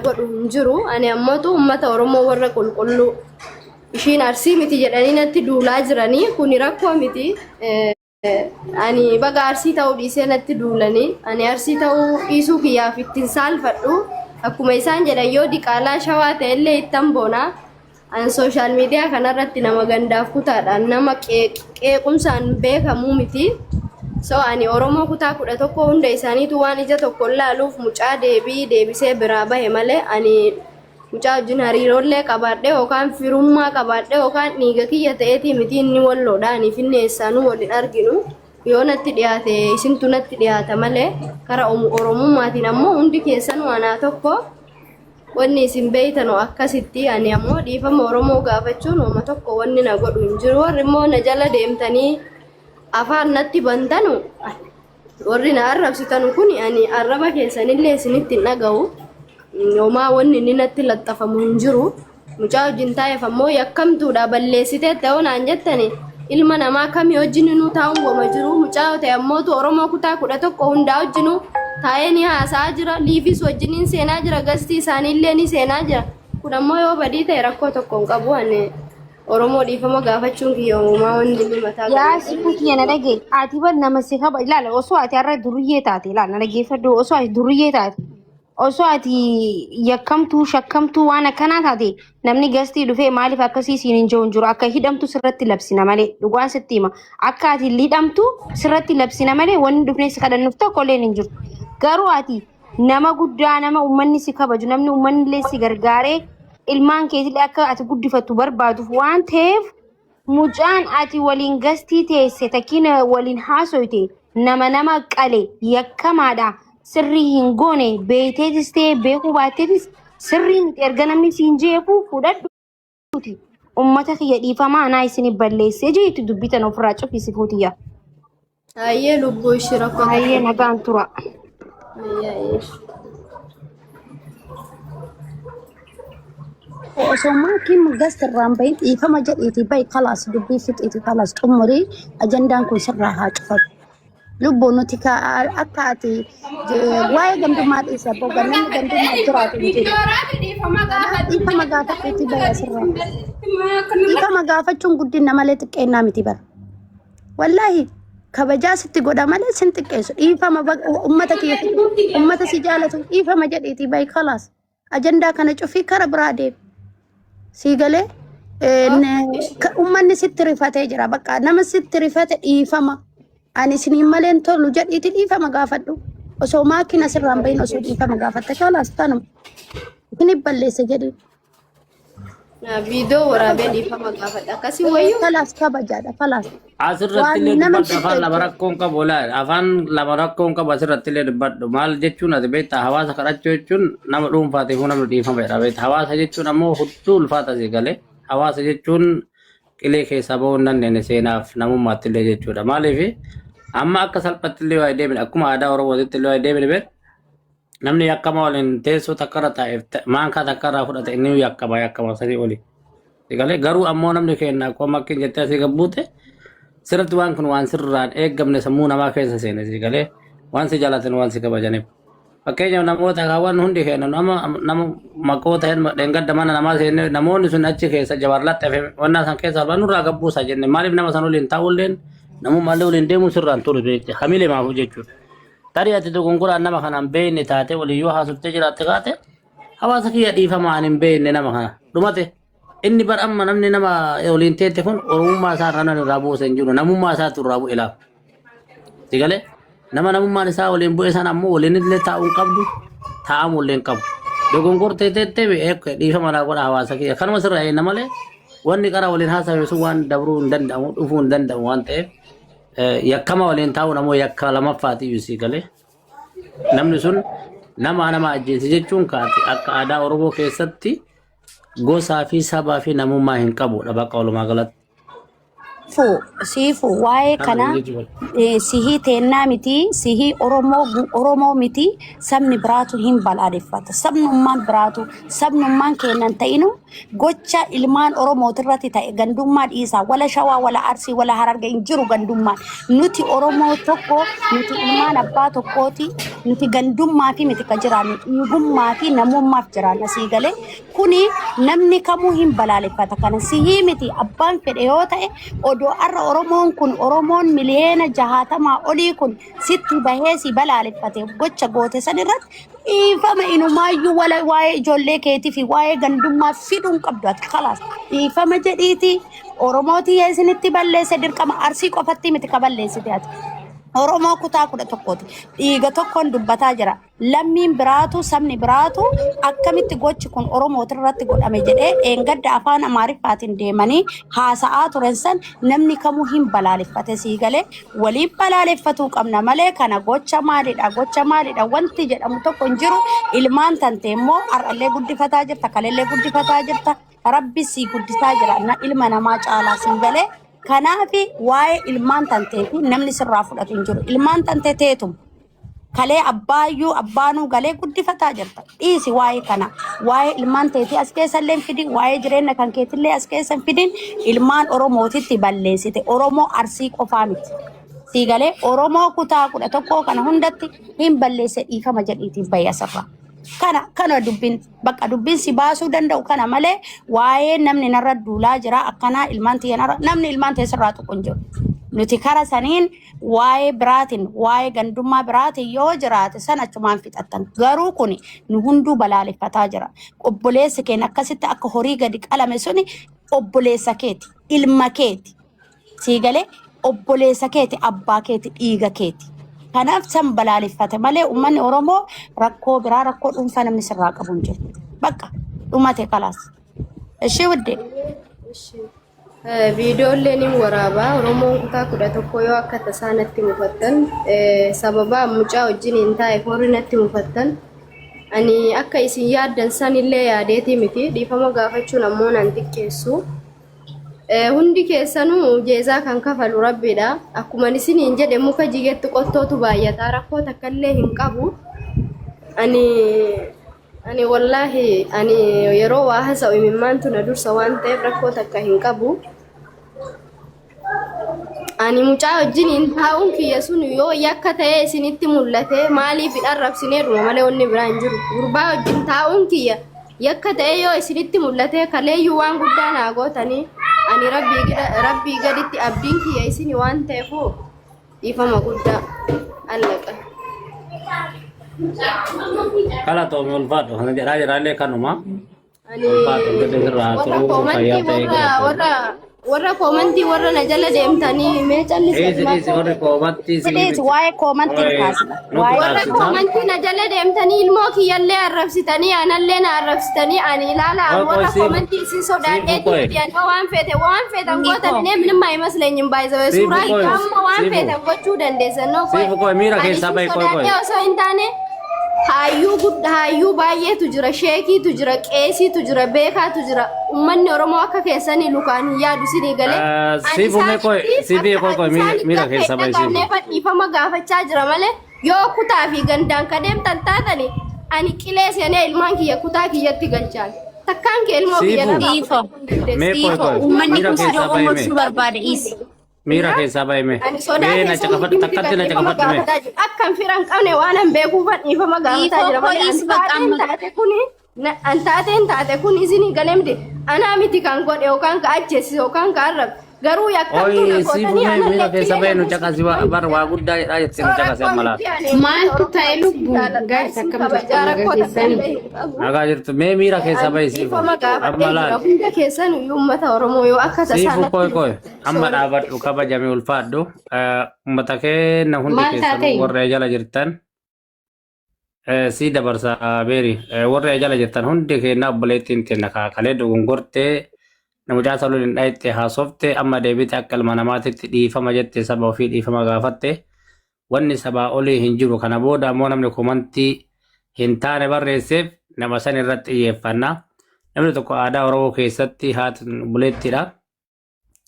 godhu hin jiru. Ani ammootu uummata Oromoo warra qulqulluu ishiin Arsii miti jedhanii natti duulaa jiranii kuni rakkoo miti. Ani baga Arsii ta'uu dhiisee natti duulanii ani Arsii ta'uu dhiisuu kiyyaaf ittiin saalfadhu. Akkuma isaan jedhan yoo diqaalaa shawaa ta'ellee ittan boona. An sooshaal miidiyaa kanarratti nama gandaaf kutaadhaan nama qeequmsaan beekamuu miti. So ani Oromoo kutaa 11 hunda isaaniitu waan ija tokkoon laaluuf mucaa deebii deebisee biraa bahe malee ani mucaa wajjin hariiroollee qabaadhee yookaan firummaa qabaadhee yookaan dhiiga kiyya ta'eetii miti inni walloodha aniif inni eessaanuu wal hin arginu. Yoo natti dhiyaate isintu natti dhiyaata malee kara Oromummaatiin ammoo hundi keessanuu anaa tokko. Wanni isin beeytanu akkasitti ani ammoo dhiifama Oromoo gaafachuun wama tokko wanni na godhu hin jiru. Warri immoo na jala deemtanii afaan natti bantanu warri na arrabsitanu kun ani arraba keessanillee isinitti hin dhaga'u. Homaa wanni inni natti laxxafamu hin jiru. Mucaa wajjin taa'eef ammoo yakkamtuudha balleessitee ta'uu naan jettani ilma namaa kamii wajjininuu taa'uun wama jiru. Mucaa yoo ta'e ammootu Oromoo kutaa 11 hundaa wajjinuu taa'ee ni haasa'aa jira. Liifiis wajjiniin seenaa jira. Gastii isaaniillee ni seenaa jira. Kun ammoo yoo badii ta'e rakkoo tokko hin qabu. Ani Oromoo dhiifama gaafachuun kiyya uumamaa wanti inni mataa Yaa qabu. sifu kiyya na dhagaye. Ati bar nama si kaba ilaala osoo ati har'a duriyyee taate ilaala na dhageeffadhu osoo ati duriyyee taate Osoo ati yakkamtuu shakkamtuu waan akkanaa taate namni gastii dhufee maaliif akkasii siin hin jiru hin jiru akka hidhamtu sirratti labsina malee dhugaan sitti hima akka ati hidhamtu sirratti labsina malee wanni dhufnee si kadhannuuf tokko illee hin jiru garuu ati nama guddaa nama uummanni si kabaju namni uummanni illee si gargaaree ilmaan keetillee akka ati guddifattu barbaaduuf waan ta'eef Mucaan ati waliin gastii teesse takkiin waliin haasoyte nama nama qale yakkamaadha sirrii hin goone beeyteetis ta'e beekuu baatteetis sirrii miti erga namni siin jeefu fudhadhuuti ummata kiyya dhiifamaa anaa isin balleessee jeetti dubbii tana ofirraa cufi sifuutiyya. Hayyee lubbuu ishii rakkoo Hayyee tokko. nagaan tura. Hayyee hayyee. Osoo maakiin gast irraan bahin dhiifama jedhiitii bahi kalaas dubbii fixiitii kalaas xumurii ajandaan kun sirraa haa cufatu. Lubbuu nuti akka ati waa'ee gandummaa dhiisa abboo namni gandummaa jiraatu hin jiru. Kanaaf dhiifama gaafadhuutii bahi asirraa. Dhiifama gaafachuun guddina malee xiqqeennaa miti bara. Wallaahi kabajaa sitti godha malee sin xiqqeessu. Dhiifama ummata kiyya ummata si jaalatu dhiifama jedhiitii bahi kalaas. Ajandaa kana cufii kara biraa deemi. Sii galee ummanni sitti rifatee jira. Bakka nama sitti rifate dhiifama. Ani isiniin malee hin tolu jedhiitii dhiifama gaafadhu. Osoo maakiin asirraan bahin osoo dhiifama gaafatte kalaas tanuma. Isin balleessa jedhii. Viidiyoo waraabee dhiifama gaafadha. Akkasii wayyuu. Kalaas kabajaadha kalaas. Asirratti Waan illee nama dubbadhu afaan lama xiqqeessu. rakkoon qabu laal afaan lama rakkoon qabu asirratti illee dubbadhu maal jechuun ati beektaa hawaasa kadhachuu jechuun nama dhuunfaatiif namni dhiifama jedha beektaa hawaasa jechuun ammoo hudduu ulfaata si galee hawaasa jechuun qilee keessaa bahuu hin dandeenye seenaaf namummaatti illee jechuudha maaliif amma akka salphatti illee waa deemne akkuma aadaa oromootitti illee waa deemne beektaa Namni yakkama waliin teessoo takka irra taa'eef maankaa takka irraa fudhate inni yakkama yakkama sanii oli. Galee garuu ammoo namni keenya akkuma akkin jettee asii gabbuute sirriitti waan kun waan sirraan eeggamne sammuu namaa keessa seene si galee waan si jaalatan waan si kabajaniif. Fakkeenyaaf namoota kaawwan hundi keenya nama nama maqoota dheengadda mana namaa seenne namoonni sun achi keessa jabaar laxxafe wannaa san keessa albaa nurraa gabbuusa jenne maaliif nama san waliin taa'ulleen namummallee waliin deemuu sirraan turu jechuudha hamilee maafuu jechuudha. Tarii ati dogongoraan nama kana hin beekne taate waliin yoo haasoftee jiraatte kaate hawaasa kiyya dhiifama ani hin beekne nama kana dhumate. Inni bar amma namni nama waliin teette kun oromummaa isaa irraa nan irraa buuse hin jiru namummaa isaatu irraa bu'e laaf. Si galee nama namummaan isaa waliin bu'e sana ammoo waliin illee taa'uu hin qabdu taa'amuu illee hin qabu. Dogongortee teettee beekee dhiifama naa godha hawaasa kiyya kanuma sirraa eenna malee wanni qara waliin haasawee sun waan dabruu hin danda'amu dhufuu hin danda'amu waan ta'eef Yakkama waliin taa'uun ammoo yakka lamaffaati iyyuu sii galee. Namni sun nama nama ajjeese jechuun kaati akka aadaa Oromoo keessatti gosaa fi sabaa fi namummaa hin qabudha bakka walumaa galatti. Siifu siifu waa'ee Kana kanaa jechuudha. sihii teennaa miti sihii Oromoo Oromoo miti sabni biraatu hin balaaleffata. Sabnummaan biraatu sabnummaan keennan ta'inu gocha ilmaan Oromootirratti ta'e gandummaa dhiisaa wala Shawaa wala Arsii wala Hararge hin jiru gandummaan. Nuti Oromoo tokko nuti ilmaan abbaa tokkooti nuti gandummaa fi miti ka jiraannu dhiigummaa fi namummaaf jiraanna sii galee Kuni namni kamuu hin balaaleffata. Kana sihii miti abbaan fedhe yoo ta'e odoo har'a Oromoon kun Oromoon miliyoona jahaatamaa olii kun sitti bahee si balaaleffate gocha goote san irratti dhiifama inumaayyuu wala waa'ee ijoollee keetii fi waa'ee gandummaa fiduu hin qabdu ati kalaas dhiifama jedhiiti Oromootii isinitti balleesse dirqama Arsii qofatti miti ka balleessite ati. Oromoo kutaa 11ti. Dhiiga tokkoon dubbataa jira. Lammiin biraatu sabni biraatu akkamitti gochi kun Oromootirratti godhame jedhee dheengadda afaan Amaariffaatiin deemanii haasa'aa turan san namni kamuu hin balaaleffate sii galee waliin balaaleffatuu qabna malee kana gocha maalidha gocha maalidha wanti jedhamu tokko hin jiru ilmaan tante immoo har'allee guddifataa jirta kalellee guddifataa jirta rabbi sii guddisaa jira na ilma namaa caalaa sii galee kanaafi waa'ee ilmaan tantee fi namni sirraa fudhatu hin jiru ilmaan tante teetuma Kalee abbaayyuu abbaanuu galee guddifataa jirta. Dhiisi waa'ee kana. Waa'ee ilmaan teetii as keessa illee hin fidin. Waa'ee jireenya kan keetillee as keessa hin fidin. Ilmaan Oromootitti balleessite. Oromoo Arsii qofaa miti. Sii galee Oromoo kutaa 11 kana hundatti hin balleesse dhiifama jedhiitiin bahi asirraa. Kana kana dubbiin bakka dubbiin si baasuu danda'u kana malee waa'ee namni narra duulaa jira akkanaa ilmaan tiyya narra namni ilmaan tee sirraa tuqu hin jiru. Nuti kara saniin waa'ee biraatiin waa'ee gandummaa biraatiin yoo jiraate san achumaan fixattan. Garuu kuni nu hunduu balaaleffataa jira. Obboleessi keenya akkasitti akka horii gadi qalame suni obboleessa keeti, ilma keeti. Sii galee obboleessa keeti, abbaa keeti, dhiiga keeti. Kanaaf san balaaleffate malee uummanni Oromoo rakkoo biraa rakkoo dhuunfaa namni sirraa qabu hin jiru. Bakka dhumate kalaas. Ishee wuddee. Viidiyoollee ni waraabaa. Oromoon kutaa 11 yoo akka tasaa natti mufattan sababa mucaa wajjin hin taa'e horii natti mufattan ani akka isin yaaddan san illee yaadeetii miti dhiifama gaafachuun ammoo nan xiqqeessu. Hundi keessanuu jeezaa kan kafalu rabbiidha. Akkuma isiniin jedhe muka jigetti qottootu baay'ata rakkoo takka illee hin qabu. Ani Ani wallaahi ani yeroo waa hasa'u imimmaantu na dursa waan ta'eef rakkoo takka hin qabu. Ani mucaa wajjin hin taa'uun kiyya sun yoo yakka ta'ee isinitti mul'ate maaliif hin arrabsineedhuma malee wanni biraa hin jiru. Gurbaa wajjin taa'uun kiyya yakka ta'ee yoo isinitti mul'ate kaleeyyuu waan guddaa naa gootanii ani rabbii gaditti abdiin kiyya isini waan ta'eef Dhiifama guddaa. Allaqa. Galatoomi ulfaadhu kana jedhaa jiraallee kanuma. Ani Ulfaadhu gadi sirraa haa warra turu koomantii fayyaa ta'ee warra galatoomi. warra warra koomantii warra na jala deemtanii mee callisee Dhiisi dhiisi warri koomatti sii Please miti. waa'ee koomantii hin Qoy kaasina. nutu Waa'ee warra dhaabsisa. koomantii na jala deemtanii ilmoo kiyyallee arrabsitanii anallee na arrabsitanii ani ilaala Qoy qoy warra siifu koomantii isin siifu sodaadheetii qoy miti ani waan feete waan feetan gootan Niko. እኔ ምንም አይመስለኝም ባይዘው siifu suuraa qoy amma waan siifu feetan gochuu dandeessan no qoy siifu qoy miira ani keessaa isin bahi qoy qoy. sodaadhee osoo hin taane Hayyuu guddaa hayyuu baay'eetu jira, sheekiitu jira, qeesiitu jira, beekaatu jira. Uummanni Oromoo akka keessanii lukaan hin yaadu isinii galee. Ani Siifu mee qoy isaanitti siifii akka qoy qoy ani isaanitti miira akka hin keessaa bahi siifu. dhaga'amneefan dhiifama gaafachaa jira malee yoo kutaa fi gandaan ka deemtan taatani ani qilee seenee ilmaan kiyya kutaa kiyyatti galchaan. Takkaan kee ilmoo kiyya Siifu narraa Siifo. fudhachuu hin dandeessu. mee qoy Siifo. qoy Uummanni miira kun si keessaa bahi mee. dogoggorsu barbaada dhiisi. Miira keessaa bahi mee. Ani sodaa Mee na keessan caqafadhu miti takkatti kan na dhiifama caqafadhu mee. gaafataa jiru. Akkan fira hin qabne waan an beekuufan dhiifama gaafataa Dhiifoo jira koo malee an dhiisi bakka taateen amma. taate kuni an taateen taate kun isinii galee miti. Anaa miti kan godhe yookaan ka ajjeesise yookaan ka arrabe. Garuu yakkamtuu na Oyi siifu gootanii mee anallee miira keessa qilee bahi na nu caqasi buusu. bar waa guddaa jedhaa jettee nu Soo caqasi rakkoo amma laata. miti ani uummata Maaltu Oromoo ta'e isin lubbu? jaaladha Guys, isin akkam kabajaa jirtan nagaa rakkoo takka keessanii? illee hin qabu. Nagaa jirtu mee miira keessa Ani bahi siifu. dhiifama gaafadhee Amma jira laal. hunda keessan iyyuu uummata Oromoo yoo akka tasaa Siifu natti qoy qoy mufatan amma sorry. dhaabadhu kabajame ulfaadhu uummata keenya hundi Maal keessanuu taatee? warra jala jirtan sii dabarsa beeri warra jala jirtan hundi keenya obboleettiin teenna kaakalee dogongortee mucaa saluun hin dhaytte haasofte amma deebite akka ilma namaatitti dhiifama jette saba ofii dhiifama gaafatte wanni sabaa olii hin jiru kana booda ammoo namni komantii hin taane barreesseef nama san irratti xiyyeeffanna namni tokko aadaa Oromoo keessatti haati obboleettiidha.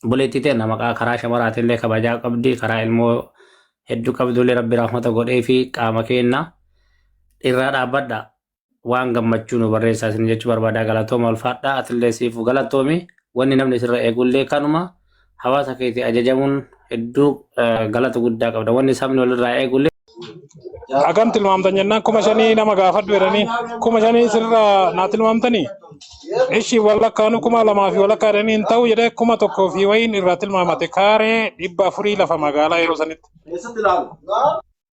Buleetti ta'e maqaa karaa shamaraatillee kabajaa qabdi karaa ilmoo hedduu qabdullee rabbi rahmata godhee fi qaama keenna irraa dhaabbadha. Waan gammachuu nu barreessaa isin jechuu barbaadaa galatooma ulfaadha. Atillee siifu galatoomi. Wanni namni sirra eegullee kanuma hawaasa keetii ajajamuun hedduu galata guddaa qabda. Wanni sabni walirraa eegullee Hagam tilmaamtan jennaan 5,000 nama gaafadhu jedhanii 5,000 sirraa naa tilmaamtanii ishi walakkaanuu 2,500 jedhanii hin ta'u jedhee 1,000 fi wayiin irraa tilmaamate kaaree 400 lafa magaalaa yeroo sanitti.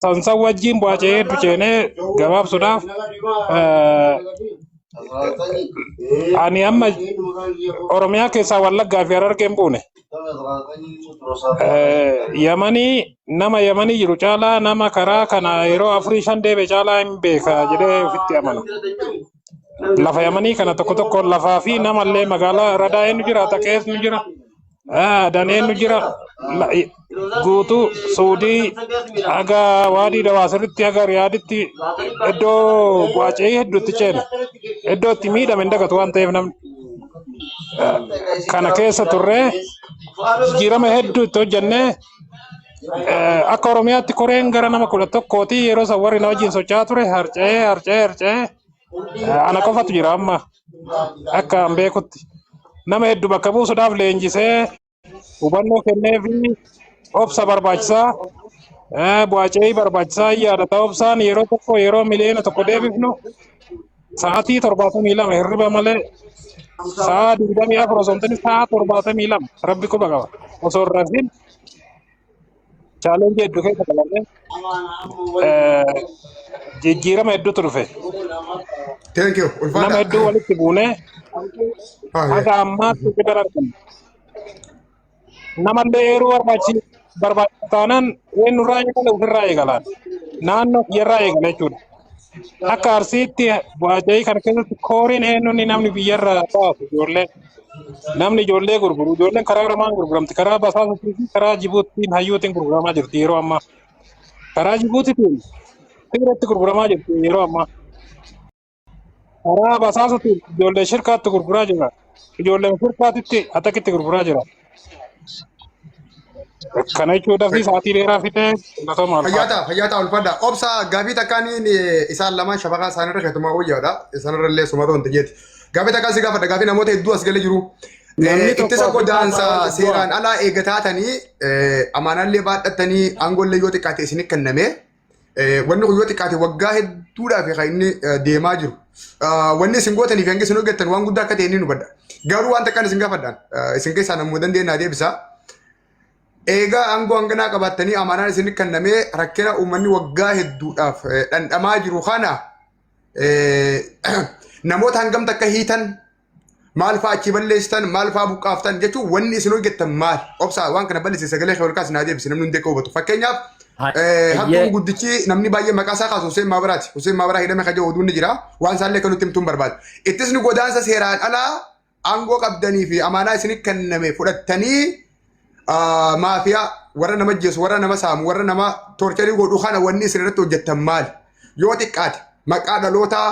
Sansan wajjin bu'aa hedduu ceenee gabaabsuudhaaf ani amma Oromiyaa keessaa Wallaggaa fi Harargee hin buune. Yamanii nama Yamanii jiru caalaa nama karaa kana yeroo afurii shan deebe caalaa hin beeka jedhee ofitti amana. Lafa Yamanii kana tokko tokko lafaa fi namallee magaalaa Radaa eenyu jira, Taqees nu jira, Adan eenyu jira, guutuu Suudii haga Waadii Dawaasirritti haga Riyaaditti iddoo bu'aa hedduutti ceene iddoo itti miidhame hin dagatu waan ta'eef namni. Kana keessa turree jijjiirama hedduu itti hojjennee akka Oromiyaatti koreen gara nama 11ti yeroo san warri na wajjin socho'aa ture harca'ee harca'ee harca'ee ana qofatu jira amma akka an beekutti. Nama hedduu bakka buusuudhaaf leenjisee hubannoo kennee fi obsa barbaachisaa bu'aa ce'ii barbaachisaa yaadata obsaan yeroo tokko yeroo 1 miliyoona deebifnu sa'aatii 72 hirriba malee sa'a 24 osoo hin ta'in sa'a 72 rabbi quba qaba osoo hin rafin chaalenjii hedduu keessa dabarre jijjiirama hedduutu dhufe. Thank you. Nama Ulfaadha. hedduu walitti buunee haga ammaatti bira arganne. Namallee eeruu barbaachisu taanaan eenyurraa eegale ofirraa eegalaan naannoo kiyyarraa eegale jechuudha. Akka Arsiitti bu'aa kana keessatti kooriin eenyuun namni biyyarraa baasu ijoollee namni ijoollee gurguru ijoolleen karaa lamaan gurguramti karaa basaasuutii fi karaa Jibuutiin hayyuutiin gurguramaa jirti yeroo ammaa. Karaa Jibuutiitiin Tigireetti gurguramaa jirti yeroo ammaa. Karaa basaasuutiin ijoollee shirkaatti gurguraa jira. Ijoolleen shirkaatitti atakitti gurguraa jira. Kana jechuudhaaf sa'aatii dheeraa fixee galatooma ulfaadha. Fayyaa ta'a, fayyaa ta'a ulfaadha. Obsa gaafii takkaaniin isaan lamaan shabakaa isaanirra keessumaa wayyaadha. Isaanirra illee sumata wanti jeeti. Gaafii takkaan si gaafadha. Gaafii namoota hedduu as galee jiru. Namni tokko Ittisa Afrikaa godaansa Power seeraan alaa eegataatanii amaanaallee baadhatanii aangoollee yoo xiqqaate isinii kenname. Wanni kun yoo xiqqaate waggaa hedduudhaaf kan inni deemaa jiru. Wanni isin gootanii fi hangi isin hojjettan waan guddaa akka ta'e ni hubadha. Garuu waan takkaan isin gaafadhaan isin keessaa namuu dandeenyaa deebisaa. Eegaa aangoo hanganaa qabaattanii amaanaan isin kennamee rakkina uummanni waggaa hedduudhaaf dhandhamaa jiru kana namoota hangam takka hiitan maal fa'aa achi balleessitan maal fa'aa buqqaaftan jechuun wanni isin hojjettan maal obsaa waan kana balleesse sagalee kee ol kaasi naa deebisi namni hundi akka hubatu fakkeenyaaf hattuun guddichi namni baay'ee maqaa isaa kaasu Hussein Maabaraati Hussein Maabaraa hidhame kan jedhu oduun ni jira waan isaallee kan nutti himtuun barbaada ittisni godaansa seeraan alaa aangoo qabdanii fi amaanaa isin kenname fudhattanii maafiyaa warra nama jeessu warra nama saamu warra nama torcharii godhu kana wanni isin irratti hojjettan maali yoo xiqqaate maqaa dhalootaa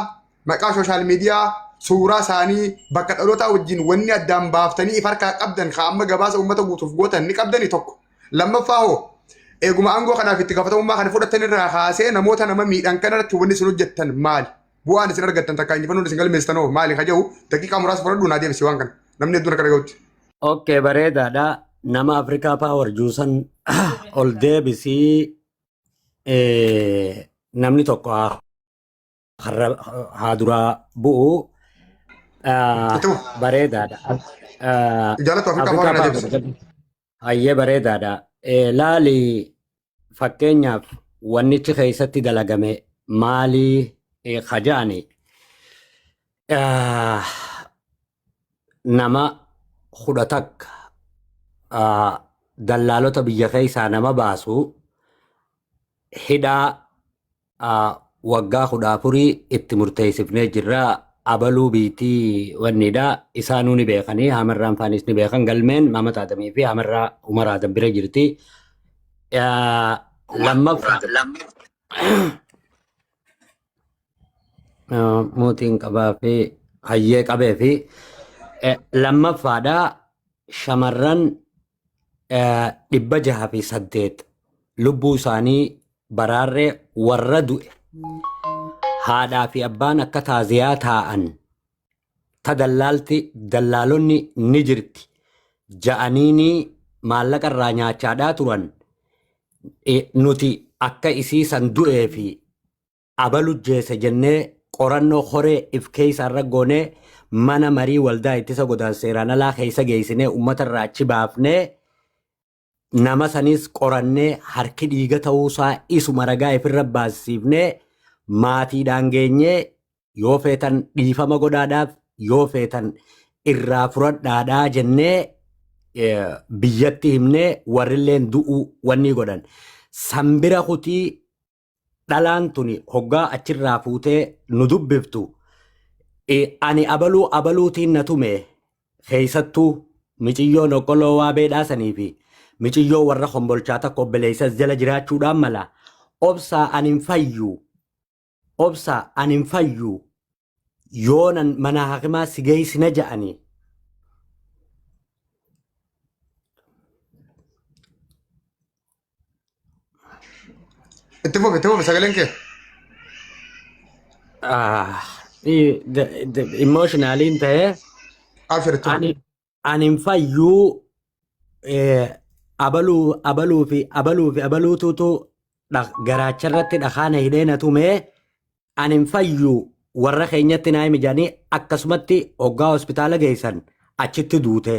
maqaa sooshaal miidiyaa suuraa isaanii bakka dhalootaa wajjin wanni addaan baaftanii if harkaa qabdan ka amma gabaasa uummata guutuuf gootan ni qabdani tokko. Lammaffaa hoo eeguma aangoo kanaaf itti gaafatamummaa kana fudhatan irraa kaasee namoota nama miidhan kana irratti wanni isin hojjettan maali? Bu'aan isin argattan takka injifannoon isin galmeessitan hoo maali? Ka jedhu daqiiqaa muraasa fudhadhu naa deebisi waan kana. Namni hedduun akka dhaga'utti. Okay, bareedaadha. Nama Afrikaa Power juusan ol deebisii namni tokko haa har'a haa duraa bu'u Itti fufu. bareedaadha. Jaallattu Afrikaa Afrikaa Power naa Power deebisi. hayyee bareedaadha. Laali fakkeenyaaf wannichi keessatti dalagame maalii kaja'ani nama 11 dallaalota biyya keessaa nama baasu hidhaa waggaa 14 itti murteessifnee jirra. Abaluu biitii wannidha. Isaanuu ni beekanii Hamarraan faanis ni beekan. Galmeen Maamad Adamii fi Hamarraa Umar Adam bira jirti. Lammaffaa mootiin qabaa fi hayyee qabee fi lammaffaadha shamarran 608 lubbuu isaanii baraarree warra du'e haadhaa fi abbaan akka taaziyaa taa'an ta dallaalti dallaalonni ni jirti ja'aniini maallaqa irraa nyaachaadhaa turan nuti akka isii san du'ee fi abalu jeese jennee qorannoo horee if keessa irra goonee mana marii waldaa ittisa godaansa seeraan alaa keessa geessinee uummata irraa achi baafnee nama sanis qorannee harki dhiiga ta'uusaa isuma ragaa ifirra baasifnee maatiidhaan geenyee yoo feetan dhiifama godhaadhaaf yoo feetan irraa fudhadhaadhaa jennee biyyatti himnee warrilleen du'uu wanni godhan. Sanbira kutii dhalaan tuni hoggaa achirraa fuutee nu dubbiftu ani abaluu abaluutiin na tume keessattuu miciyyoon okkoloo waa beedhaasanii fi miciyyoo warra kombolchaa takka obboleessas jala jiraachuudhaan mala obsaa ani hin fayyu obsaa ani hin fayyu yoonan mana hakimaa si geessina ja'anii. Itti fufi itti fufi sagaleen kee. Ah, emotionaliin ta'ee Abshir itti fufi. ani hin fayyuu abaluu abaluu fi abaluu fi abaluututu garaacha irratti dhakaa na hidhee na tumee ani hin fayyu warra keenyatti naa himi jedhanii akkasumatti hoggaa hospitaala geessan achitti duute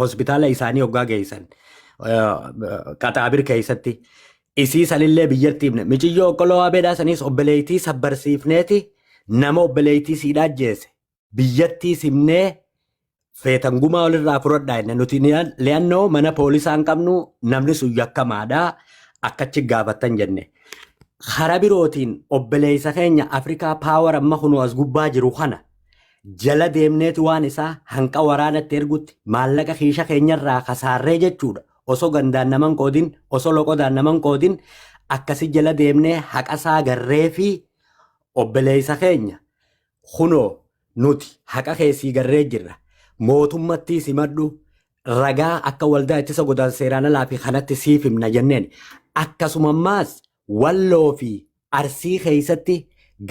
hospitaala isaanii hoggaa geessan qaxaabir keessatti isii sanillee biyyatti himne miciyyoo okkoloo abeedhaa saniis obboleettii sabbarsiifneeti nama obboleettii siidhaa ajjeese biyyattii simnee feetan gumaa olirraa fudhadhaa jenne nuti li'annoo mana poolisaa hin qabnu namni sun yakkamaadha akkachi gaafattan jenne. Kara birootiin obboleessa keenya Afrikaa paawar amma kunoo as gubbaa jiru kana jala deemneeti waan isaa hanqa waraanatti ergutti maallaqa kiisha keenyarraa kasaarree jechuudha. Osoo gandaan naman qoodin osoo loqodaan naman qoodin akkasi jala deemnee haqasaa garree fi obboleessa keenya kunoo nuti haqa keessii garree jirra. Mootummattii simadhu ragaa akka waldaa ittisa godaansa seeraan alaa fi kanatti siif himna jenneen. Akkasuma ammaas walloo fi arsii keessatti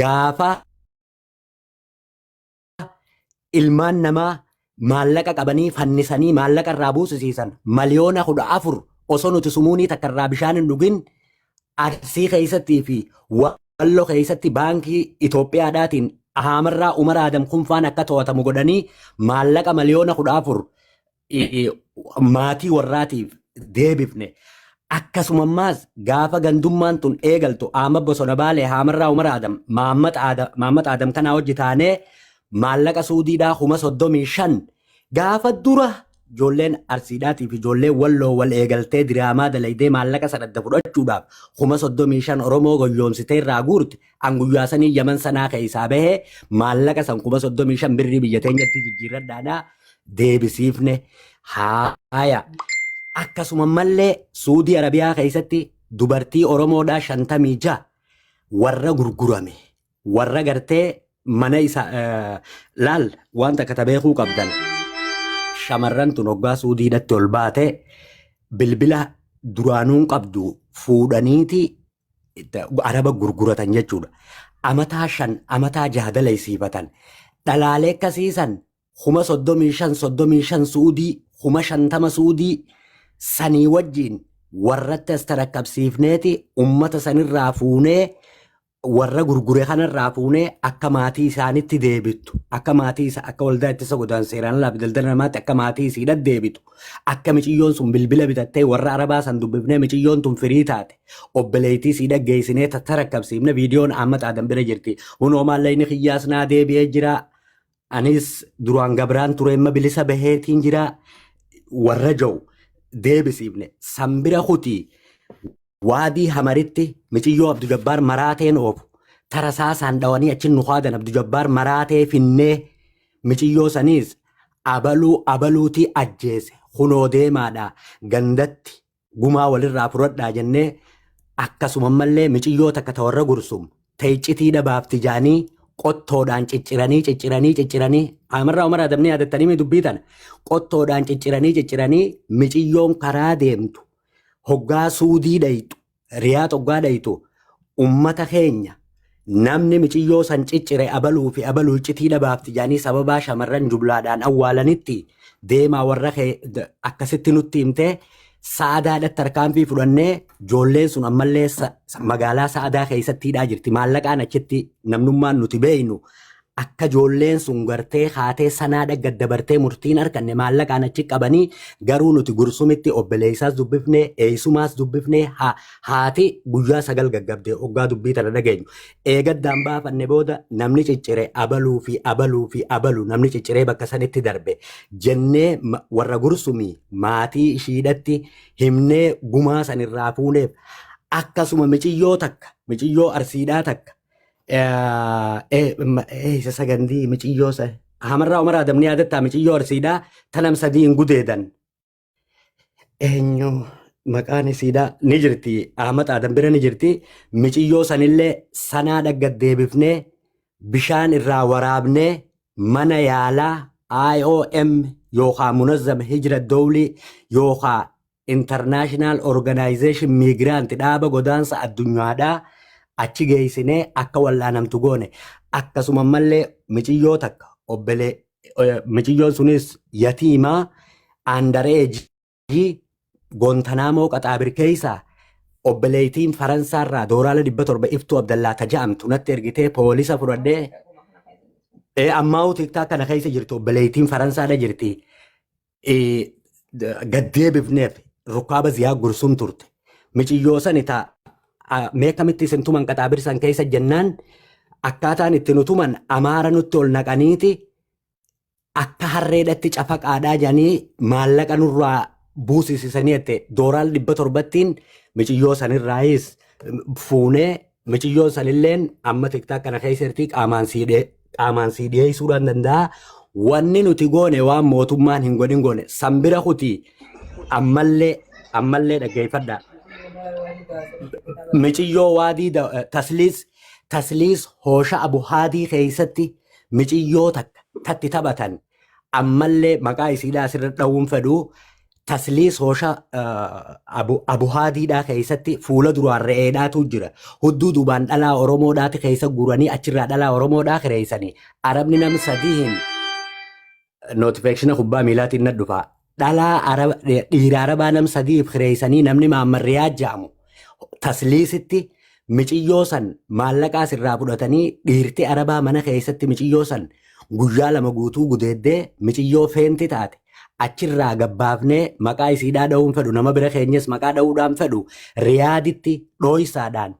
gaafa ilmaan namaa maallaqa qabanii fannisanii maallaqa irraa buusisiisan 14,000,000 osoo nuti sumuunii takka irraa bishaan hin dhugin arsii keessattii fi walloo keessatti baankii Itoophiyaadhaatiin Ahaamarraa Umar Aadam Kunfaan akka to'atamu godhanii maallaqa 14,000,000 maatii warraatiif deebifne. Akkasuma ammaas gaafa gandummaan tun eegaltu Ahmad Bosona Baalee Haamarraa Umar Aadam Mahammad Aadam kanaa hojii taanee maallaqa Suudiidhaa 35,000 gaafa dura ijoolleen Arsiidhaatii fi ijoolleen Walloo wal eegaltee diraamaa dalaydee maallaqa sana adda fudhachuudhaaf 35,000 Oromoo goyyoomsitee irraa guurte an guyyaa sanii Yaman sanaa keessaa bahee maallaqa san 35,000 birrii biyya teenyatti jijjiirradhaadhaa deebisiifne. Haaya akkasuma mallee Suudii Arabiyaa keessatti dubartii Oromoodhaa 56 warra gurgurame warra gartee mana isa laal waan takka ta beekuu qabdan shamarran tun hoggaa Suudiidhatti ol baate bilbila duraanuun qabdu fuudhaniiti araba gurguratan jechuudha. Amataa 5 amataa 6 dalaysiifatan dhalaalee akkasiisan 35,000 35 Suudii 50,000 Suudii sanii wajjiin warratti as tarakkabsiifneeti ummata sanirraa fuunee warra gurgure kanarraa fuunee akka maatii isaanitti deebittu akka maatii isa akka waldaa ittisa godaansa seeraan alaa fi daldala namaatti akka maatii isiidha deebitu akka miciyyoon sun bilbila bitattee warra arabaa san dubbifnee miciyyoon tun firii taate obboleettii isiidha geessinee tattarakkabsiifne viidiyoon Ahmad Adam bira jirti hunoo maallaqni kiyyaas naa deebi'ee jira anis duraan gabraan ture amma bilisa baheetiin jira warra ja'u deebisiifne sanbira kutii waadii hamaritti miciyyoo Abdu Jabbaar maraateen oofu tarasaasaan dhawanii achi nu qaadan Abdu Jabbaar maraatee finnee miciyyoo saniis abaluu abaluutii ajjeese kunoo deemaadha gandatti gumaa walirraa fudhadhaa jennee akkasuma mallee miciyyoo takka ta warra gursum ta iccitii dhabaafti jaanii Qottoodhaan cicciranii cicciranii cicciranii Amarraa Umar Adamni yaadattanii mi dubbii tana qottoodhaan cicciranii cicciranii miciyyoon karaa deemtu hoggaa suudii dhayxu riyaad hoggaa dhayxu ummata keenya namni miciyyoo san ciccire abaluu fi abaluu iccitii dhabaafti jedhanii sababaa shamarran jumlaadhaan awwaalanitti deemaa warra kee akkasitti nutti himtee sa'adaadhatti tarkaanfii fudhannee ijoolleen sun ammallee magaalaa sa'adaa keessatti hidhaa jirti. Maallaqaan achitti namnummaan nuti beeynu akka ijoolleen sun gartee haatee sanaa gad dabartee murtiin arganne maallaqaan achi qabanii garuu nuti gursumitti obboleessaas dubbifnee eessumaas dubbifnee haati guyyaa 9 gaggabde hoggaa dubbii tana dhageenyu. Eegaddaan baafanne booda namni ciccire abaluu fi abaluu fi abalu namni cicciree bakka sanitti darbe jennee warra gursumii maatii ishiidhatti himnee gumaa sanirraa fuuneef akkasuma miciyyoo takka miciyyoo arsiidhaa takka isa sagandii miciyyoo sa Hamarraa Umar Adamni yaadattaa miciyyoo arsiidhaa tanam 3 hin gudeedan eenyu maqaan isiidhaa ni jirti Ahmad Adam bira ni jirti miciyyoo sanillee sanaa dhaggat deebifnee bishaan irraa waraabnee mana yaalaa IOM yookaan Munazzama Hijra Dowlii yookaan International Organization Migrant dhaaba godaansa addunyaadhaa achi geessinee akka wal'aanamtu goone. Akkasuma mallee miciyyoo takka obbolee miciyyoon sunis yatiimaa underage Goontanaamoo Qaxaabir keessaa obboleettiin Faransaarraa dooraala 700 iftuu Abdallaa taja'amtu natti ergitee poolisa fudhadhee ammaa'uu TikTok kana keessa jirtu obboleettiin Faransaadha jirti. Gaddeebifneef rukkaaba ziyaa gursum turte. Miciyyoo sani ta mee kamitti isin tuman qaxaabir san keessa jennaan akkaataan itti nu tuman amaara nutti ol naqaniiti akka harreedhatti cafaqaadhaa jedhanii maallaqa nurraa buusisisanii jette dooraal 700ttiin miciyyoo sanirraayis fuunee miciyyoon sanilleen amma TikTok kana keessa jirti qaamaan sii dhiyeessuudhaan danda'a. Wanni nuti goone waan mootummaan hin godhin goone san bira kuti ammallee ammallee dhaggeeffadha. Miciyyoo waadii tasliis hoosha abu haadii keessatti miciyyoo takka tatti taphatan ammallee maqaa isiidhaa asirra dha'uun fedhu tasliis hoosha abu haadiidhaa keessatti fuula duraan re'eedhaatu jira. Hudduu duubaan dhalaa Oromoodhaati keessa guuranii achirraa dhalaa Oromoodhaa kireessanii Arabni nam sadiin notification kubbaa miilaatiin na dhufa. Dhalaa Araba dhiira Arabaa nam sadiif kireessanii namni Maammarriyaa jedhamu tasliisitti miciyyoo san maallaqaa sirraa fudhatanii dhiirti Arabaa mana keessatti miciyyoo san guyyaa 2 guutuu gudeeddee miciyyoo feenti taate achirraa gabbaafnee maqaa isiidhaa dha'uun fedhu nama bira keenyas maqaa dha'uudhaan fedhu riyaaditti dhooysaadhaan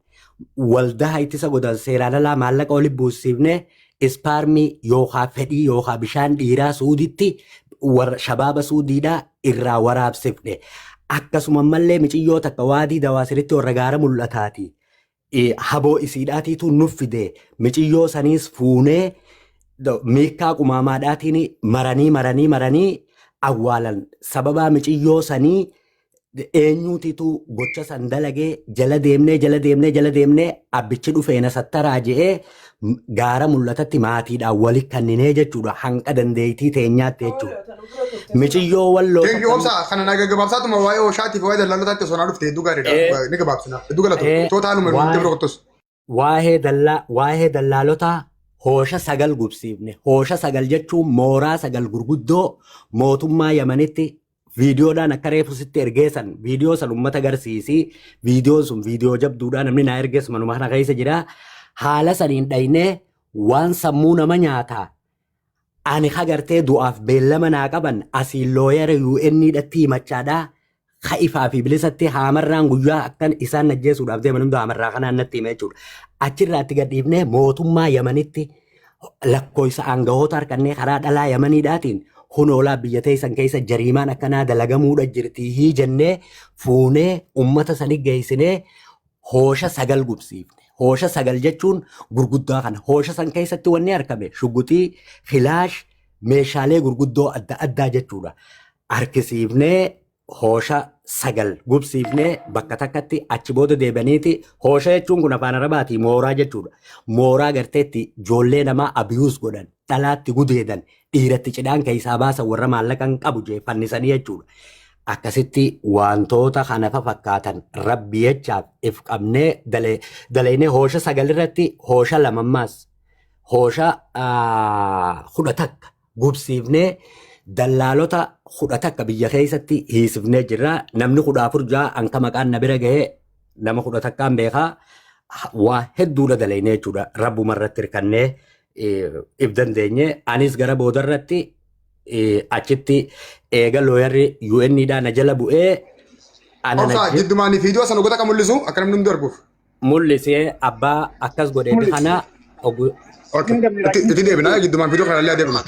waldaa ittisa godan seeraan alaa maallaqa oli buusifnee ispaarmii yookaa fedhii yookaa bishaan dhiiraa suuditti warra shabaaba suudiidhaa irraa waraabsifne. Akkasuma mallee miciyyoo takka waadii dawaasiritti warra gaara mul'ataati. Haboo isiidhaatiitu nuuf fide miciyyoo saniis fuunee miikkaa qumaamaadhaatiin maranii maranii maranii awwaalan. Sababaa miciyyoo sanii eenyuutitu gocha san dalagee jala deemnee jala deemnee jala deemnee abbichi dhufeena sattaraa je'ee gaara mul'atatti maatiidhaan wali kanninee jechuudha hanqa dandeettii teenyaatti jechuudha. Miciyyoo walloo Thank you obsa kana na gaggabaabsaatuma waa'ee ooshaatiif waa'ee dallaallotaatti osoo naa dhufte hedduu gaariidha. Ni gabaabsina. Hedduu galatu. Tootaaluma nuti bira kottus. Waa'ee dallaalotaa hoosha 9 gubsiifne. Hoosha 9 jechuun mooraa 9 gurguddoo mootummaa Yamanitti viidiyoodhaan akka reefu sitti ergeessan viidiyoo san uummata agarsiisi. Viidiyoon sun viidiyoo jabduudhaan namni naa ergees manuma kana keessa jira. Haala saniin dhaynee waan sammuu nama nyaataa. Ani hagartee du'aaf beellama naa qaban asiin looyara UN dhatti himachaadhaa. Ka ifaa fi bilisatti haamarraan guyyaa akkan isaan ajjeesuudhaaf deeman hunda haamarraa kanaan natti hime jechuudha. Achirraa itti gadhiifnee mootummaa Yamanitti lakkoofsa aangawoota harkannee karaa dhalaa Yamaniidhaatiin hunoolaa biyya teessan keessa jariimaan akkanaa dalagamuudha jirti hii jennee fuunee uummata sani geessinee hoosha 9 gubsiifne. Hoosha 9 jechuun gurguddaa kana. Hoosha san keessatti wanni argame shuguxii, filaash, meeshaalee gurguddoo adda addaa jechuudha. Harkisiifnee Hoosha 9 gubsiifnee bakka takkatti achi booda deebi'aniiti hoosha jechuun kun afaan arabaatii mooraa jechuudha. Mooraa garteetti ijoollee namaa abiyuus godhan dhalaatti gudeedan dhiiratti cidhaan keessaa baasan warra maallaqa hin qabu jee fannisanii jechuudha. Akkasitti wantoota kana fa fakkaatan rabbi jechaaf if qabnee dalaynee hoosha 9 irratti hoosha lamammaas hoosha 11 gubsiifnee dallaalota 11 biyya keessatti hiisifnee jirra. Namni 14 ja'a anka maqaan na bira gahee nama 11n beekaa waa hedduudha dalaynee jechuudha. Rabbuma irratti hirkannee if dandeenye. Anis gara boodarratti achitti eega looyarri UN dhaa na jala bu'ee ana Obsa jiddumaan viidiyoo sana goota kan mul'isu akka namni hundi arguuf. Mul'isee abbaa akkas godhee Mul'isi. kana ogu Okay. Itti deebina jiddumaan viidiyoo kana illee adeemna.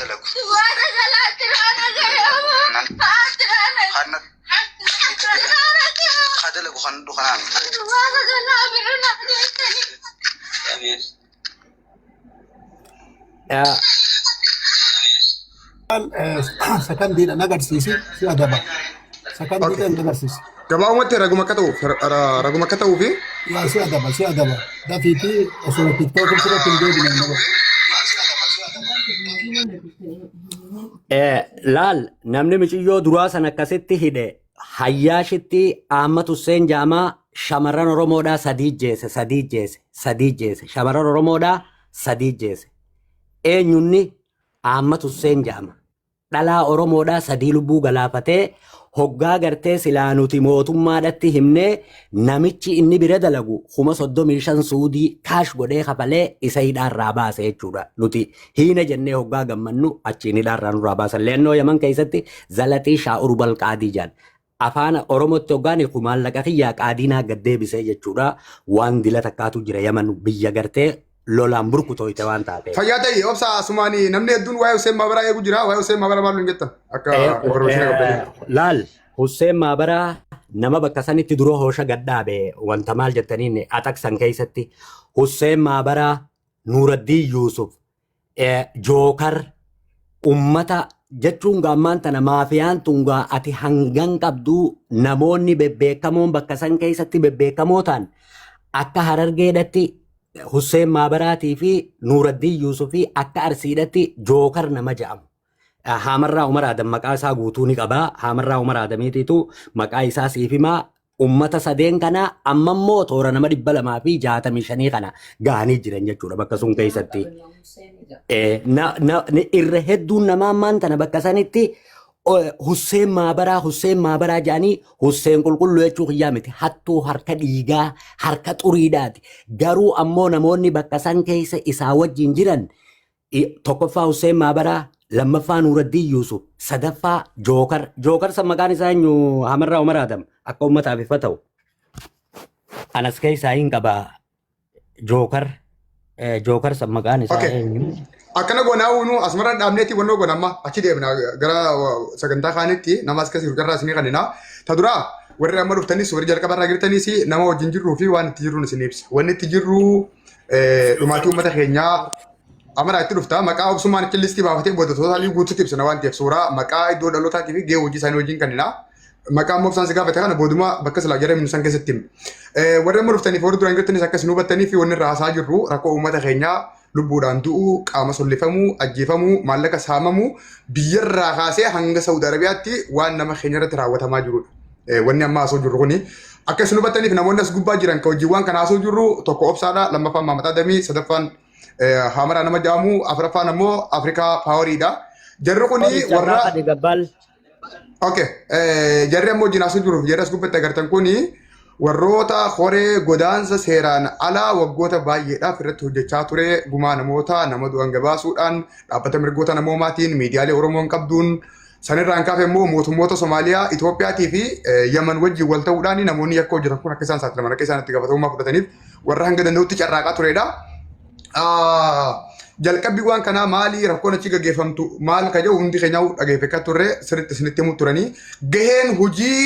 Sakandiidhaan agarsiisi si adaba. Sakandiidhaan agarsiisi. Gabaabumatti raguma akka ta'uuf raguma akka ta'uufi Yaa si adaba si adaba. Dafiitii osoo tiktook irratti hin deebine nama. Laal namni miciyyoo duraa san akkasitti hidhe hayyaashitti Ahmad Hussein Jaamaa shamarran Oromoodhaa sadii jeese sadii jeese sadii jeese shamarran Oromoodhaa sadii jeese eenyunni Ahmad Hussein jedhama. Dhalaa Oromoodhaa sadii lubbuu galaafatee hoggaa gartee silaa nuti mootummaadhatti himnee namichi inni bira dalagu 35,000 suudii kaash godhee kafalee isa hidhaarraa baase jechuudha. Nuti hiina jennee hoggaa gammannu achiin hidhaarraa nurraa baasan. Leennoo Yaman keessatti zalaxii shaa'ur balqaadii jedhan. Afaan Oromootti hoggaan hiiku maallaqa kiyyaa qaadiinaa gad deebisee jechuudha. Waan dila takkaatu jira Yaman biyya gartee lolaan burkutooyte waan taateef. Fayyaa ta'e obsa asumaan namni hedduun waa'ee Hussein Maabaraa eegu jira. Waa'ee Hussein Maabaraa maal nuun jettan? Akka information qabdanii. Laal Hussein Maabaraa nama bakka sanitti dura hoosha gad dhaabe wanta maal jettaniin axaqsan keessatti Hussein Maabaraa Nuuraddiin Yuusuf Jookar ummata jechuun gaa ammaan tana maafiyaan tun gaa ati hangan qabduu namoonni bebbeekamoon bakka san keessatti bebbeekamoo ta'an akka Harargeedhatti Husseen Maabaraatii fi Nuuraddiin Yuusufii akka Arsiidhatti Jookar nama jedhamu. Haamarraa Umar Adam maqaa isaa guutuu ni qaba. Haamarraa Umar Adamiitiitu maqaa isaa siif himaa. Ummata sadeen kana amma immoo toora nama 265 kana gahanii jiran jechuudha bakka sun keessatti. Irra hedduun namaa ammaan tana bakka sanitti Husseen Maabaraa Husseen Maabaraa jedhanii Husseen qulqulluu jechuu kiyyaa miti hattuu harka dhiigaa harka xuriidhaati. Garuu ammoo namoonni bakka san keessa isaa wajjin jiran Tokkoffaa Husseen Maabaraa, lammaffaa Nuuraddiin Yuusuf, sadaffaa Jookar. Jookar san maqaan isaa eenyu Hamarraa Umar Adam akka uummataaf ifa ta'u. Anas keessaa hin qaba Jookar. Jookar san maqaan isaa eenyu? Akkana goonaa uunu asumarra dhaabneeti wannoo goona amma achi deemna gara sagantaa kaanitti nama as keessa jiru carraa isinii kennina. Ta duraa warri amma dhuftanis warri jalqaba irraa jirtanis nama wajjin jirruu fi waan itti jirruun isin ibsa. Wanni itti jirru dhumaatii uummata keenyaa Amara itti dhufta maqaa obsummaan achi listii baafatee booda tootaalii guutuutti ibsina waan ta'eef suuraa maqaa iddoo dhalootaatii fi gahee hojii isaanii wajjin kennina. Maqaa immoo obsaan si gaafate kana booduma bakka silaa jara himnu san keessatti himna. Warri amma dhuftaniif warri duraan jirtanis akka isin hubattanii fi wanni irraa haasaa jirru rakkoo uummata keenyaa lubbuudhaan du'uu, qaama sollifamuu, ajjeefamuu, maallaqa saamamuu biyyarraa kaasee hanga Saudi Arabiyaatti waan nama keenya irratti raawwatamaa jirudha. Wanni amma haasoo jirru kuni akka isin hubattaniif namoonni as gubbaa jiran kan hojiiwwan kana haasoo jirru tokko obsaadha, lammaffaan Maamad Adamii, sadaffaan Hamaraa nama jedhamu, afuraffaan ammoo Afrikaa Paawariidha. Jarri kuni warra Gabbaal. Okay. Jarri ammoo wajjin haasoo jiruuf jarri as gubbatti agartan kuni warroota horee godaansa seeraan alaa waggoota baay'eedhaaf irratti hojjechaa ture gumaa namoota nama du'an gabaasuudhaan dhaabbata mirgoota namoomaatiin miidiyaalee Oromoon qabduun sanirraan kaafe immoo mootummoota Somaaliyaa, Itoophiyaatii fi Yaman wajjin wal ta'uudhaan namoonni yakka hojjetan kun akka isaan saaxilaman akka isaan itti gaafatamummaa fudhataniif warra hanga danda'utti carraaqaa turedha. Jalqabbi waan kanaa maali rakkoon achi gaggeeffamtu maal ka jedhu hundi keenya dhageeffachaa turre sirriitti isinitti himuu turanii gaheen hojii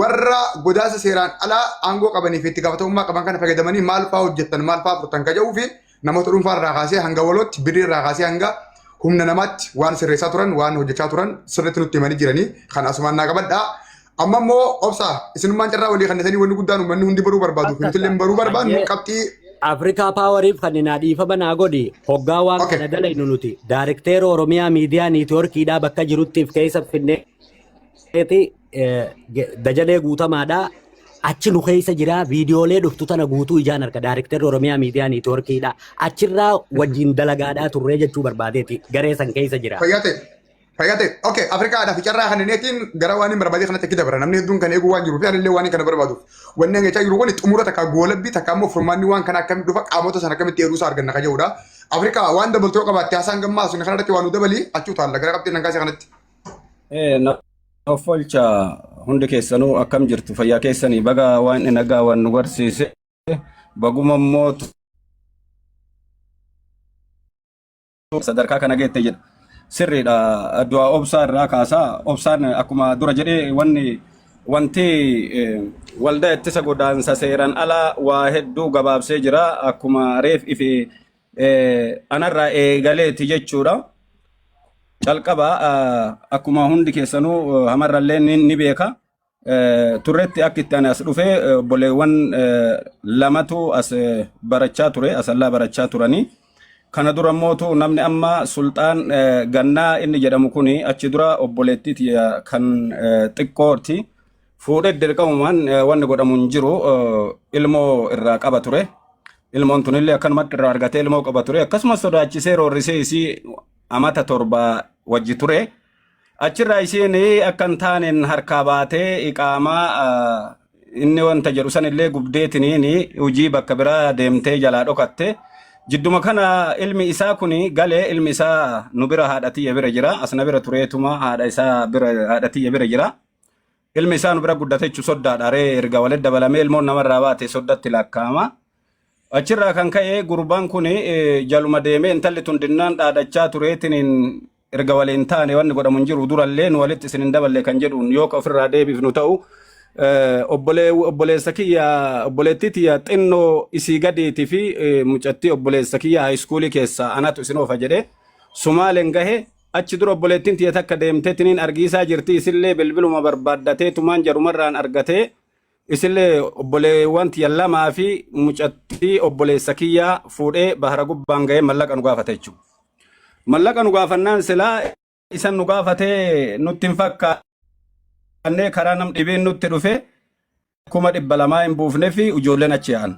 warra godaansa seeraan alaa aangoo qabanii fi itti gaafatamummaa qaban kana fayyadamanii maal fa'aa hojjettan maal fa'aa furtan ka jedhuu fi namoota dhuunfaa irraa kaasee hanga walootti birrii irraa kaasee hanga humna namaatti waan sirreessaa turan waan hojjechaa turan sirriitti nutti himanii jiranii kan asumaan naa qabadhaa. Amma immoo obsaa isinummaan carraa walii kannatanii wanni guddaan uummanni hundi baruu barbaadu fi nuti illee baruu barbaadnu Hayyee. qabxii. Afrikaa Paawariif kan naa dhiifama naa godhi hoggaa waan Okay. kana dalaynu nuti daarekteera Oromiyaa miidiyaa niitwoorkiidhaa bakka jiruttiif keessa finneeti dajalee guutamaadhaa achi nu keessa jira viidiyoolee dhuftu tana guutuu ijaan harka daarekteerri Oromiyaa miidiyaa niitwoorkiidhaa achirraa wajjin dalagaadhaa turree jechuu barbaadeeti garee san keessa jira. Fayyaa ta'e. Fayyaa ta'e. Okay, Afrikaadhaaf carraa kanneetiin gara waan hin barbaadee kanatti akka dabara. Namni hedduun kan eeguu waan jiruuf anillee waan kana barbaaduuf. Wanni ani jechaa jiru kun xumura takka goolabbii takka immoo furmaanni waan kana akkamitti dhufa qaamota sana akkamitti eeruu isaa arganna kan jedhudha. Afrikaa waan dabaltoo qabaatte haasaan gammaa sun kanarratti waan nu dabalii achi utaalla gara qabxii nangaasee kanatti. Of olcha hundi keessanuu akkam jirtu fayyaa keessanii baga waan nagaa waan nu barsiise baguma immoo sadarkaa kana geette jedha. Sirriidha du'a obsaa irraa kaasaa obsaan akkuma dura jedhee wanni wanti waldaa ittisa godaansa seeraan alaa waa hedduu gabaabsee jira akkuma reef ife anarraa eegaleeti jechuudha. Calqaba akkuma hundi keessanuu hamarrallee ni beeka. Turretti akka itti ani as dhufe obboleewwan lamatu as barachaa ture asallaa barachaa turanii. Kana dura mootu namni amma sulxaan gannaa inni jedhamu kuni achi dura obboleettii tiyya kan xiqqooti. Fuudhee dirqamumaan wanni godhamu hin jiru ilmoo irraa qaba ture. Ilmoon tunillee akkanumatti irraa argatee ilmoo qaba ture. Akkasumas sodaachisee roorrisee isii amata 7 wajji ture. Achirraa isheen akka hin taaneen harkaa baatee iqaamaa inni wanta jedhu sanillee gubdeetiniin hojii bakka biraa deemtee jalaa dhokatte. Jidduma kana ilmi isaa kun galee ilmi isaa nu bira haadha tiyya bira jira. As na bira tureetuma haadha isaa bira haadha tiyya bira jira. Ilmi isaa nu bira guddate jechuun soddaadha. Ree erga walitti dabalamee ilmoon namarraa baate soddatti lakkaa'ama. Achirraa kan ka'e gurbaan kun jaluma deemee intalli tun dinnaan dhaadachaa tureetiin erga waliin taane wanni godhamu hin jiru durallee nu walitti isin hin daballe kan jedhuun yoo ka ofirraa deebifnu ta'u obboleessa kiyya obboleettii tiyya xinnoo isii gadiitii fi mucattii obboleessa kiyya haayiskuulii keessaa anatu isin oofa jedhee Sumaaleen gahe achi dura obboleettiin tiyya takka deemteetiniin argiisaa jirti isillee bilbiluma barbaaddatee tumaan jarumarraan argatee isillee obboleewwan tiyya lamaa fi mucattii obboleessa kiyyaa fuudhee bahara gubbaan gahee mallaqa nu gaafate jechuudha. Mallaqa nu gaafannaan silaa isan nu gaafatee nutti hin fakkaannee karaa nam dhibiin nutti dhufe 200,000 hin buufne fi ijoolleen achi yaa'an.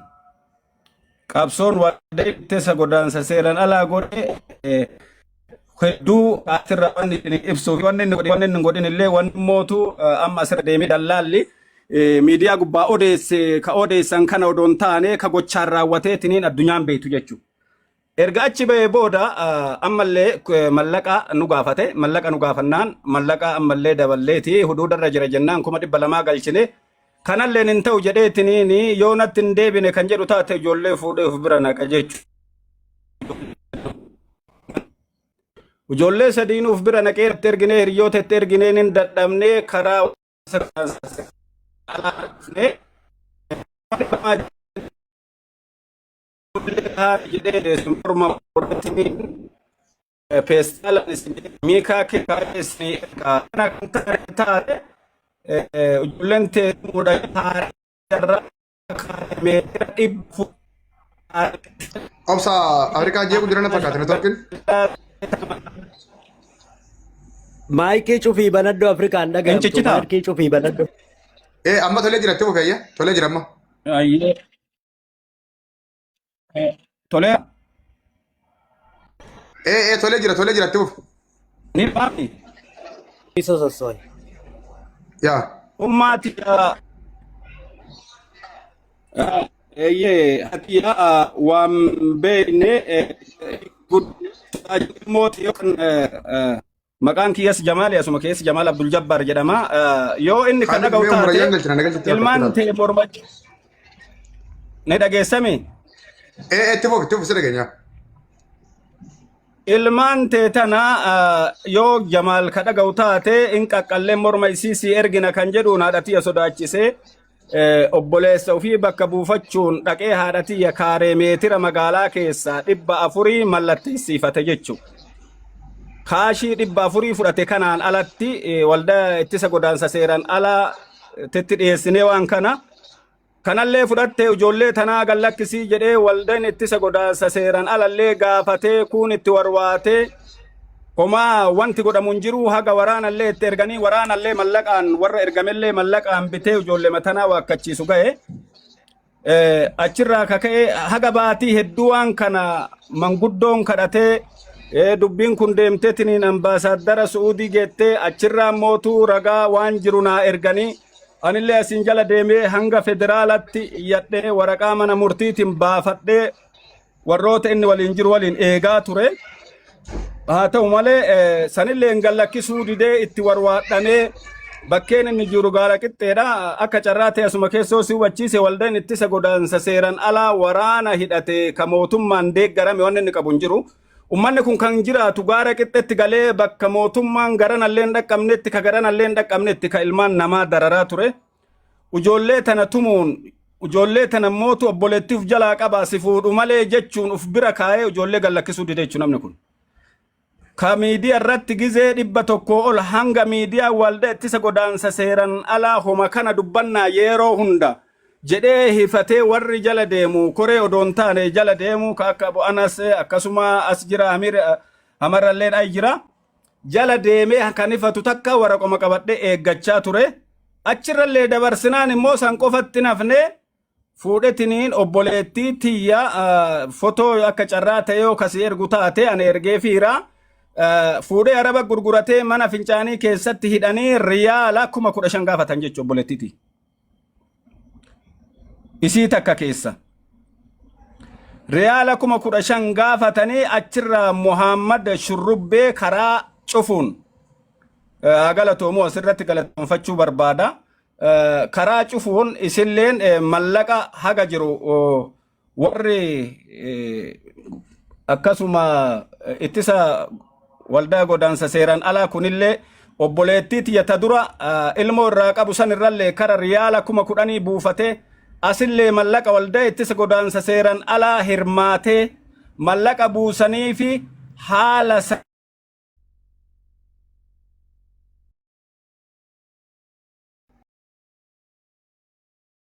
Qabsoon waldaa ittisa godaansa seeraan alaa godhe hedduu asirra wanni isin ibsuu fi wanni inni godhe wanni inni hin godhin illee wanni mootu amma asirra deemee dallaalli miidiyaa gubbaa odeesse ka odeessan kana odoo hin taane ka gochaan raawwateetiniin addunyaan beektu jechuudha. Erga achi bahee booda ammallee mallaqa nu gaafate. Mallaqa nu gaafannaan mallaqa ammallee daballeeti huduudarra jira jennaan 200,000 galchine. Kanalleen hin ta'u jedheetiniin yoo natti hin deebine kan jedhu taate ijoollee fuudhee of bira naqa jechuudha. Ijoollee sadiin of bira naqee itti erginee hiriyoota itti erginee hin dadhabnee karaa jedhee morma irratti peestaalaan isin miikaa keessa isin kana kan taate ijoolleen teessumuudha haararra meetira dhibbu. Obsa Afrikaa jeequ jiran fakkaata networkiin. Maayikii cufii banadhu Afrikaan dhaga'amtu. Hin Maayikii cufii banadhu. Ee amma tolee jira itti fufeeyya tolee jira amma. Ayyee. Tolee. Ee ee tolee jira tolee jira itti fufi. Ni baami. Isa sossoe. Yaa. Ummaati eeyyee ati yaa waan beekne guddaa mooti yookaan maqaan kiyyas Jamaali asuma keessa Jamaal Abdul Jabbaar jedhama. Yoo inni kan Kaalid dhaga'u mee umrayyaan taate galchina na galchitti ilmaan fakkaata. tee morma ni dhageessami. Ee ee itti fufi itti fufi si dhageenya. Ilmaan tee tana yoo Jamaal ka dhaga'u taate in qaqqallee morma isii si ergina kan jedhuun haadha tiyya sodaachisee obboleessa ofii bakka buufachuun dhaqee haadha tiyya kaaree meetira magaalaa keessaa 400 mallatteessiifate jechuudha. Kaashii 400 fudhate kanaan alatti waldaa ittisa godaansa seeraan alaa titti dhiyeessinee waan kana. Kanallee fudhatte ijoollee tanaa gallakkisii jedhee waldaan ittisa godaansa seeraan alallee gaafatee kuun itti warwaatee homaa wanti godhamu hin jiru haga waraanallee itti erganii waraanallee mallaqaan warra ergamellee mallaqaan bitee ijoollee matanaa waakkachiisu ga'e. Achirraa kaka'ee haga baatii hedduu waan kana manguddoon kadhatee dubbiin kun deemteetiniin ambaasaaddara Su'uudii geettee achirraa mootuu ragaa waan jiru naa erganii anillee asiin jala deemee hanga federaalatti iyyadhee waraqaa mana murtiitiin baafadhee warroota inni waliin jiru waliin eegaa ture. Haa ta'u malee sanillee hin gallakkisuu didee itti warwaadhamee bakkeen inni jiru gaara qixxeedha. Akka carraa ta'e asuma keessoo si hubachiise waldaan ittisa godaansa seeran alaa waraana hidhate ka mootummaan deeggarame wanni inni qabu hin jiru. Ummanni kun kan jiraatu gaara qixxetti galee bakka mootummaan garanallee hin dhaqqabnetti ka garanallee hin dhaqqabnetti ka ilmaan namaa dararaa ture. Ijoollee tana tumuun ijoollee tana mootu obboleettii uf jalaa qabaa si fuudhu malee jechuun uf bira kaa'ee ijoollee gallakkisuu dide jechuun namni kun. Ka miidiyaa irratti gizee 100 ol hanga miidiyaa waldaa ittisa godaansa seeran alaa homa kana dubbannaa yeroo hunda jedhee hifatee warri jala deemu koree odoon taane jala deemu ka akka Abu Anas akkasuma as jira Amir Amarralleen ay jira. Jala deemee kan ifatu takka waraqoma qabadhee eeggachaa ture. Achirrallee dabarsinaan immoo san qofatti nafnee fuudhetiniin obboleettii tiyya fotoo akka carraa ta'e yoo kasii ergu taate ani ergee fiira. Fuudhee araba gurguratee mana fincaanii keessatti hidhanii riyaala 15,000 gaafatan jechuudha obboleettiiti. Isii takka keessa. Riyaala 15,000 gaafatanii achirraa Muhammad Shurrubbee karaa cufuun haa galatoomu asirratti galatoomfachuu barbaada. Karaa cufuun isilleen mallaqa haga jiru warri akkasuma ittisa waldaa godaansa seeraan alaa kunillee obboleettii tiyya ta dura ilmoo irraa qabu san irrallee kara riyaala 10,000 buufatee asillee mallaqa waldaa ittisa godaansa seeraan alaa hirmaatee mallaqa buusanii fi haala